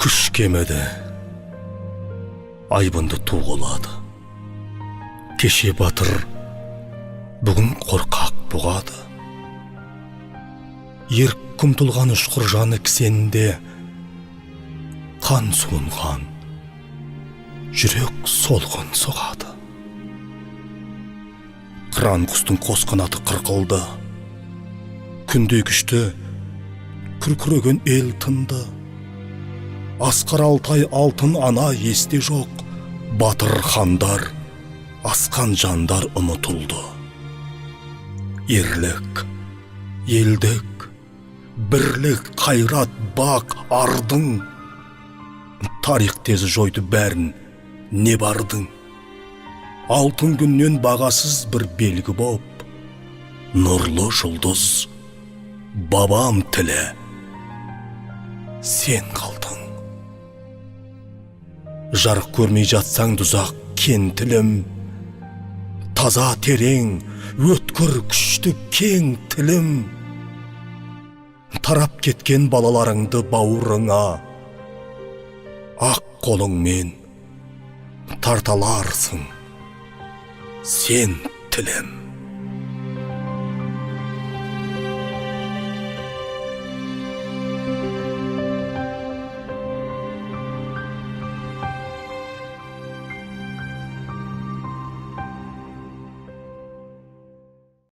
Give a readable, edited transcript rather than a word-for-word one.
Күш кеміді, айбынды ту қолады. Кеше батыр, бүгін қорқақ бұғады. Ерік ұмтылған ұшқыр жаны кісенде, қан суынған жүрек солғын соғады. Қыран құстың қос қанаты қырқылды, күндей күшті күркіреген ел тынды. Асқар Алтай, алтын ана есте жоқ, батыр хандар, асқан жандар ұмытылды. Ерлік, елдік, бірлік, қайрат, бақ, ардың тарих тез жойды бәрін, не бардың. Алтын күннен бағасыз бір белгі боп, нұрлы жұлдыз, бабам тілі, сен қалдың. Жарық көрмей жатсаң дұзақ кен тілім, таза, терең, өткір, күшті кең тілім, тарап кеткен балаларыңды бауырыңа ақ қолыңмен тарталарсың сен, тілім.